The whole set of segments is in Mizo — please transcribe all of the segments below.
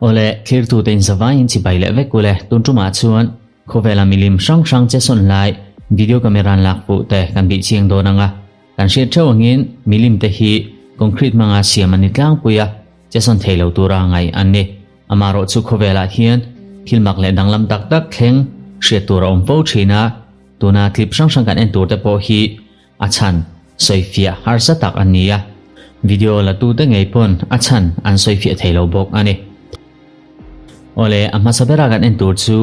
Awle, thlirtute inzavaiin chibai leh vek ule, tun tumah chuan khawvela milim hrang hrang che sawn lai video camera an lak fuh te kan bih chiang dawn ang a. Kan hriat theuh angin milim te hi concrete hmanga siam an ni tlangpui a, che sawn thei lo tura ngaih an ni. Amaherawh chu khawvelah hian thil mak leh danglam tak tak thleng hriat tur a awm fo thin a, tuna clip hrang hrang kan en tur te pawh hi a chhan sawifiah harsa tak an ni a, video la tute ngei pawn a chhan an sawifiah thei lo bawk a ni. Awle, a hmasa bera kan en tur chu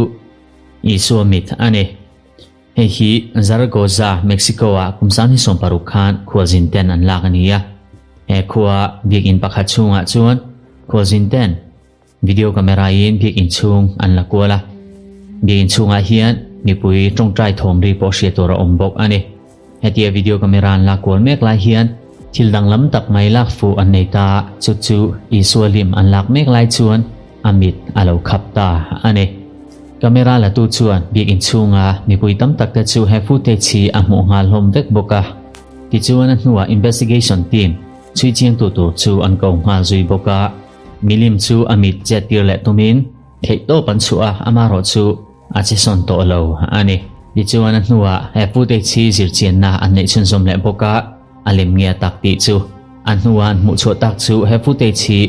Isua mit a ni. Hei hi Zaragoza, Mexico-ah kum 2016 khan khualzin ten an lak a ni a. He khua biakinn pakhat chhungah chuan khualzin ten video camera in biakinn chhung an la kual a. Biakinn chhungah hian mipui tawngtai thawm ri pawh hriat tur a awm bawk a ni. Hetia video camera an la kual mek lai hian thil danglam tak mai lak fuh an nei ta, chu chu Isua lim an lak mek lai chuan a mit a lo khap ta a ni. Camera la tu chuan biakinn chhunga mipui tam tak te chu he footage hi a hmuh nghal hlawm vek bawk a. Tichuan a hnuah investigation team chhui chiangtu tur chu an ko nghal zui bawk a. Milim chu a mit chet tir leh tumin theihtawp an chhuah a, amaherawh chu a che sawn tawh lo a ni. Tichuan a hnuah he footage hi zirchianna an neih chhunzawm leh bawk a, a lem nge a tak tih chu a hnuah an hmuh chhuah tak chu he footage hi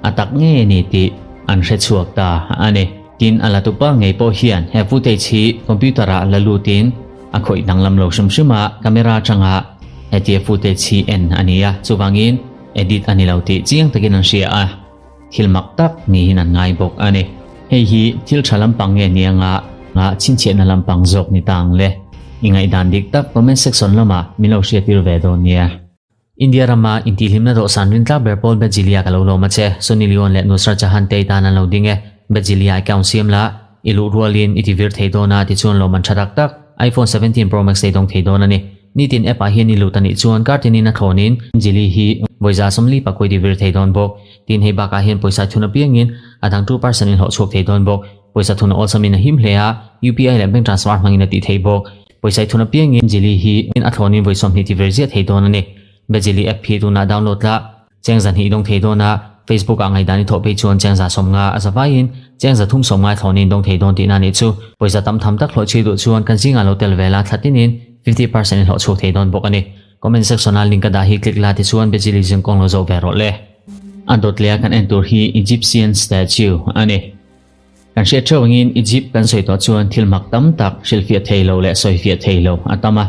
a tak ngei a ni tih an hre chhuak ta a ni. Tin, a la tupa ngei pawh hian he footage hi computer ah la lutin a khawih danglam lo hrim hrim a, camera atanga hetia footage hi en a ni a, chuvangin edit a ni lo tih chiang takin an hria a, thil mak tak niin an ngai bawk a ni. Hei hi thil tha lampang nge ni anga nga chhinchhiahna lampang zawk ni ta ang le? I ngaihdan dik tak comment section lamah min lo hriattir ve dawn nia. India rama intihhlimna dawhsan rintlak ber pawl Bejilia ka lo lawm a che. Sunny Leone leh Nusrat Jahan te i tan an lo ding e. Bejilia account siam la, i luh rualin i ti vir thei dawn a, tichuan lawm an tha tak tak. iPhone 17 Pro Max ei dawng thei dawn a ni. Nitin app ah hian i lut a nih chuan kar tinin a thlawnin Jili hi vawiza 40 pakua i ti vir thei dawn bawk. Tin hei bakah hian pawisa thun apiangin a dang 2% in hlawh chhuak thei dawn bawk. Pawisa thun a awlsamin a him hle a, UPI leh bank transfer hmangin a tih theih bawk. Pawisa i thun apiangin Jili hi a thlawnin vawi 20 ti vir ziah thei dawn a ni. Bejili app hi tunah download la, cheng 200 i dawng thei dawn a, Facebook ah ngaihdan i thawh phei chuan cheng 150 a za vaiin cheng 350 thlawnin i dawng thei dawn tihna nih chu. Pawisa tam tham tak hlawh chhui duh chuan kan zingah lo tel ve la, thla tinin 50% i hlawh chhuak thei dawn bawk a ni. Comment section a link ka dah hi click la tichuan Bejili zingkawng lo zawh ve rawh le. A dawt leh a kan en tur hi Egyptian statue a ni. Kan hriat theuh angin Egypt kan sawi tawh chuan thil mak tam tak hrilhfiah thei lo leh sawifiah thei lo a tam a.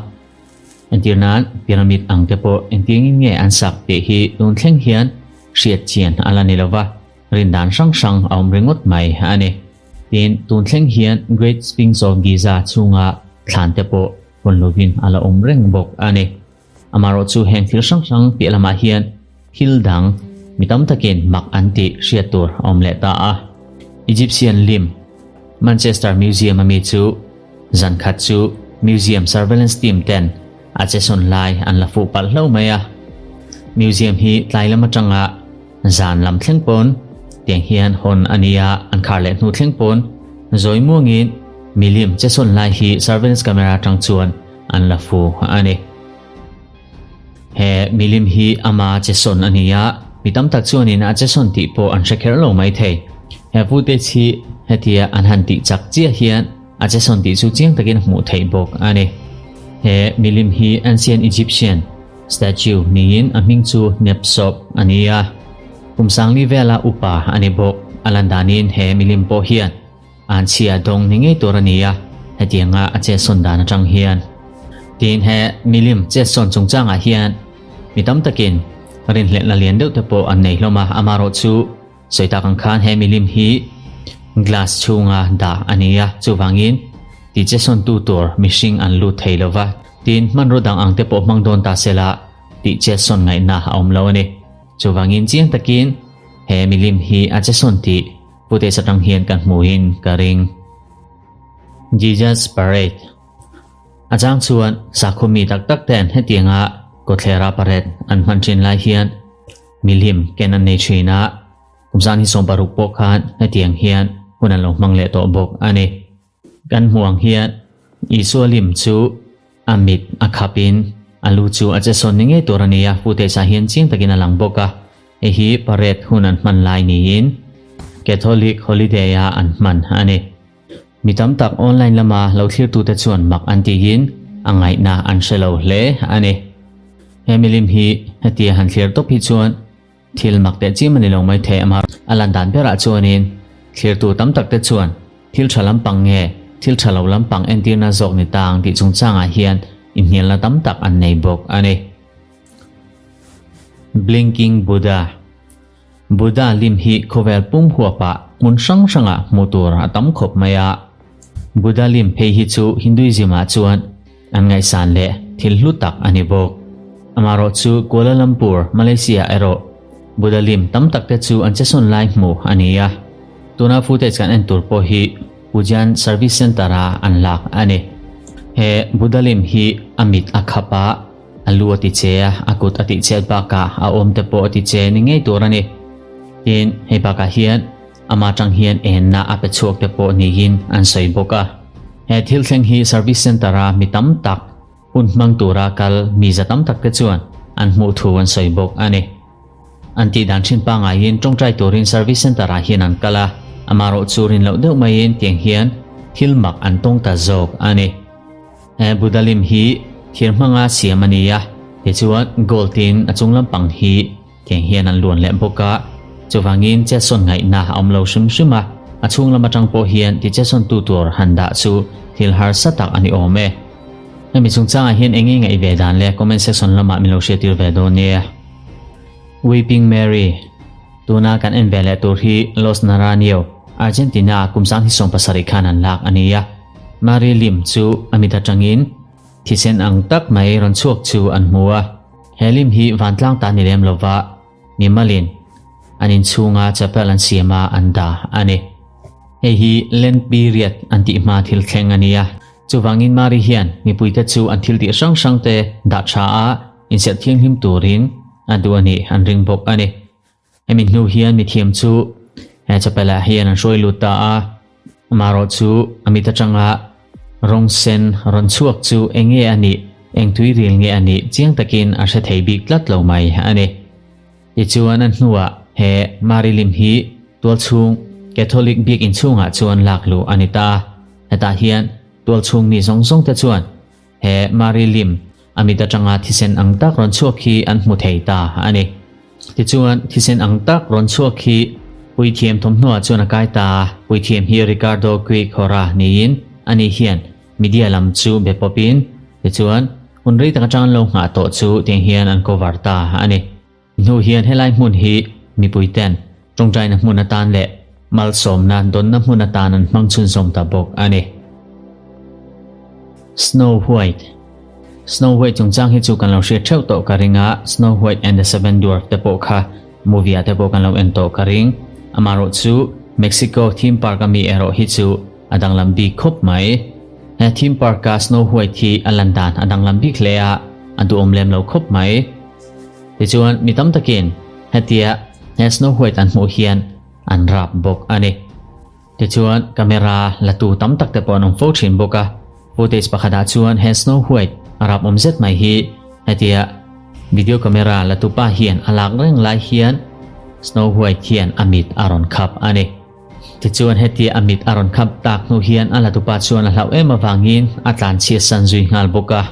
Entir nan pyramid ang te pawh engtiangin nge an sak tih hi tun thleng hian hriat chian a la ni lo va, rindan hrang hrang a awm ringawt mai a ni. Tin, tun thleng hian Great Sphinx of Giza chhunga thlan te pawh hawn lovin a la awm reng bawk a ni. Amaherawh chu heng thil hrang hrang piah lamah hian thil dang mi tam takin mak an tih hriat tur a awm leh ta a. Egyptian lim Manchester Museum a mi chu zan khat chu museum surveillance team ten a che sawn lai an la fuh palh hlo mai a. Museum hi tlai lam atanga zan lam thleng pawn tiang hian hawn a ni a, an khar leh hnu thleng pawn zawi muangin milim che sawn lai hi surveillance camera atang chuan an la fu a ni. He milim hi ama che sawn a ni a, mi tam tak chuanin a che sawn tih pawh an hre kher lo mai thei. He footage hi hetia an han tih chak chiah hian a che sawn tih chu chiang takin a hmuh theih bawk a ni. He milim hi Ancient Egyptian statue niin a hming chu Nepsop a ni a, kum sangli vela upa a ni bawk. A lan danin he milim pawh hian An chhia dawng ni ngei tur a ni a, hetianga a chetsawn dan atang hian. Tin, he milim chetsawn chungchangah hian mi tam takin rinhlelhna lian deuh te pawh an nei hlawm a, amaherawh chu sawi tak ang khan he milim hi glass chhunga dah a ni a, chuvangin ti chetsawntu tur mihring an lut thei lo va, tin hmanraw dang ang te pawh hmang dawn ta sela tih chetsawn ngaihna a awm lo a ni. Chuvangin chiang takin he milim hi a chetsawn tih Footage atang hian ka hmuhin ka ring. Jesus Parade A chang chuan sakhaw mi tak tak ten hetianga kawthlera parade an hman thin lai hian milim ken an nei thin a, kum zan hi 16 pawh khan hetiang hian hun an lo hmang leh tawh bawk a ni. Kan hmuh ang hian Isua lim chu a mit a khapin a lu chu a che sawn ni ngei tur a ni a, footage ah hian chiang takin a lang bawk a. Hei hi parade hun an hman lai niin Catholic holiday a an hman a ni. Mi tam tak online lama lo thlirtute chuan mak an tiin a ngaihna an hre lo hle a ni. He milim hi hetia han thlir tawp hi chuan Thil mak teh chiam a ni lo mai thei amah a lan dan berah chuanin thlirtu tam tak te chuan thil tha lampang nge thil tha lo lampang entirna zawk ni ta ang tih chungchangah hian inhnialna tam tak an nei bawk a ni. Blinking Buddha Buddha lim hi khawvel pum huapah hmun hrang hrangah hmuh tur a tam khawp mai a. Buddha lim phei hi chu Hinduism ah chuan An ngaihsan leh thil hlu tak a ni bawk. Amaherawh chu Kuala Lumpur, Malaysia erawh Buddha lim tam tak te chu an chesawn lai hmuh a ni a. Tuna footage kan en tur pawh hi Pujian Service Centre a an lak a ni. He Buddha lim hi a mit a khap a, a lu a ti che a, a kut a tih chet bakah a awm te pawh a ti che ni ngei tur a ni. Tin, hei bakah hian Amah tang hian enna a pe chhuak te pawh niin an sawi bawk a. He thil thleng hi Service Centre a mi tam tak hun hmang tura kal mi za tam tak te chuan an hmuh thu an sawi bawk a ni. An tih dan thin pangaiin tawngtai turin Service Centre ah hian an kal a, amaherawh chu rin loh deuh maiin tiang hian thil mak an tawng ta zawk a ni. He Buddha lim hi thir hmanga siam a ni a, tichuan gold in a chung lampang hi Tiang hian an luan leh bawk a, chuvangin chetsawn ngaihna a awm lo hrim hrim a, a chhung lam atang pawh hian ti chetsawntu tur han dah chu thil harsa tak a ni awm e. Hemi chungchangah hian eng nge ngaih ve dan le comment section lamah min lo hriattir ve dawn nia. Weeping Mary, Tuna kan en ve leh tur hi Los Naranjo, Argentina kum 2017 khan an lak a ni a, Mary lim chu a mit atangin Thisen ang tak mai rawn chhuak chu an hmu a, he lim hi vantlang ta ni lem lova mimalin an inchhunga chapel an siam a an dah a ni. Hei hi Lent period an tih hma thil thleng a ni a, chuvangin Mari hian mipuite chu an thil tih hrang hrangte dah tha a inserh thianghlim turin a duh a nih an ring bawk a ni. Hemi hnu hian mithiam chu he chapel ah hian an hruai lut ta a, amaherawh chu a mit atanga rawng sen rawn chhuak chu eng nge a nih, eng tui ril nge a nih chiang takin a hre thei bik tlat lo mai a ni. Tichuan a hnuah he Mari lim hi tualchhung Catholic biakinn chhungah chuan lak luh a ni ta a, hetah hian tualchhung mi zawng zawng te chuan He Mari lim a mit atanga thisen ang tak rawn chhuak hi an hmu thei ta a ni. Tichuan, thisen ang tak rawn chhuak hi puithiam thawmhnaw chuan a kai ta a, puithiam hi Ricardo Quighora niin ani hian media lam chu be pawpin, tichuan, hun rei tak atang an lo nghah tawh chu tiang hian an cover ta a ni. Hnu hian helai hmun hi mipui ten tawngtaina hmun atan leh malsawmna dawnna hmun atan an hmang chhunzawm ta bawk a ni. Snow White Snow White chungchang hi chu kan lo hriat theuh tawh ka ring a, Snow White and the Seven Dwarf te pawh kha movie ah te pawh kan lo en tawh ka ring. Amaherawh chu Mexico theme park ami erawh hi chu a danglam bik khawp mai. He theme park a Snow White hi a lan dan a danglam bik hle a, a duhawm lem lo khawp mai. Tichuan, mi tam takin hetia he Snow White an hmuh hian an rap bawk a ni. Tichuan, camera la tu tam tak te pawh an awm fo thin bawk a. Footage pakhatah chuan he Snow White a rap awm zet mai hi hetia video camera la tu pa hian a lak reng lai hian Snow White hian a mit a rawn khap a ni. Tichuan hetia a mit a rawn khap tak hnu hian a latupa chuan a hlauh em avangin a tlanchhiat san zui nghal bawk a.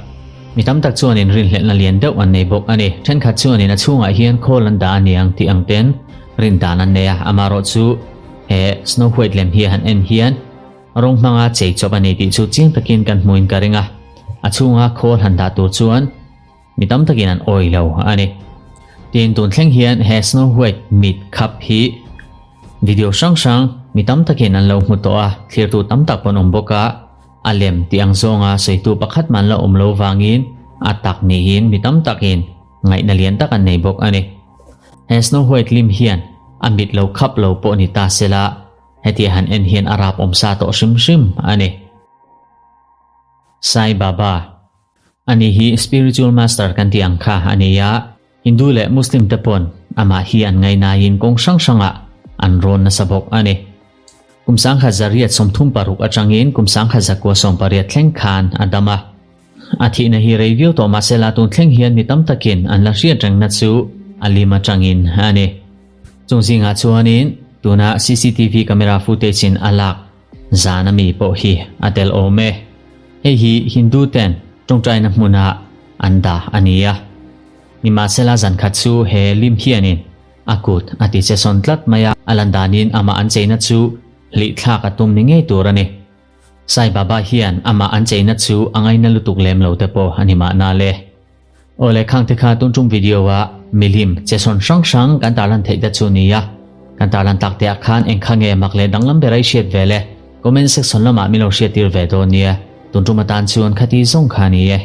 Mi tam tak chuanin rinhlelhna lian deuh an nei bawk a ni. Thenkhat chuanin a chhungah hian khawl an dah a niang tih ang ten rin dan an nei a, amaherawh chu he Snow White lem hi a han en hian rawng hmanga chei chawp a ni tih chu chiang takin kan hmuin ka ring a, a chhunga khawl han dah tur chuan Mi tam takin an awih lo a ni. Tin, tun thleng hian he Snow White mit khap hi video hrang hrang mi tam takin an lo hmu tawh a, thlirtu tam tak pawh an awm bawk a, a lem tih ang zawnga sawitu pakhat mah an la awm lo vangin a tak niin mi tam takin ngaihna lian tak an nei bawk a ni. He Snow White lim hian a mit lo khap lo pawh ni ta sela, hetia han en hian a rap awm sa tawh hrim hrim a ni. Sai Baba. Ani hi spiritual master kan tih ang kha a ni a, Hindu leh Muslim te pawn amah hi an ngainaiin kawng hrang hrangah an rawn nasa bawk a ni. Kum 1836 atangin kum 1918 thleng khan a dam a. A thihna hi rei viau tawh mahsela tun thleng hian mi tam takin an la hriat rengna chu a lim atangin a ni. Chung zingah chuanin tuna cctv camera footage in a lak zan ami pawh hi a tel awm e. Hei hi Hindu ten tawngtaina hmuna an dah a ni a. Nimahsela zan khat chu he lim hianin a kut a ti che sawn tlat mai a, a lan danin amah an cheina chu hlih thlak a tum ni ngei tur a ni. Sai Baba hian amah an cheina chu a ngaina lutuk lem lo te pawh a ni mahna le. Aw le khang te kha tun tum video ah milim che sawn hrang hrang kan tarlan theih te chu nia. Kan tarlan tak te ah khan eng kha nge mak leh danglam ber a i hriat ve le? Comment section lamah min lo hriat tir ve dawn nia. Tun tum atan chuan khati zawng kha a ni e.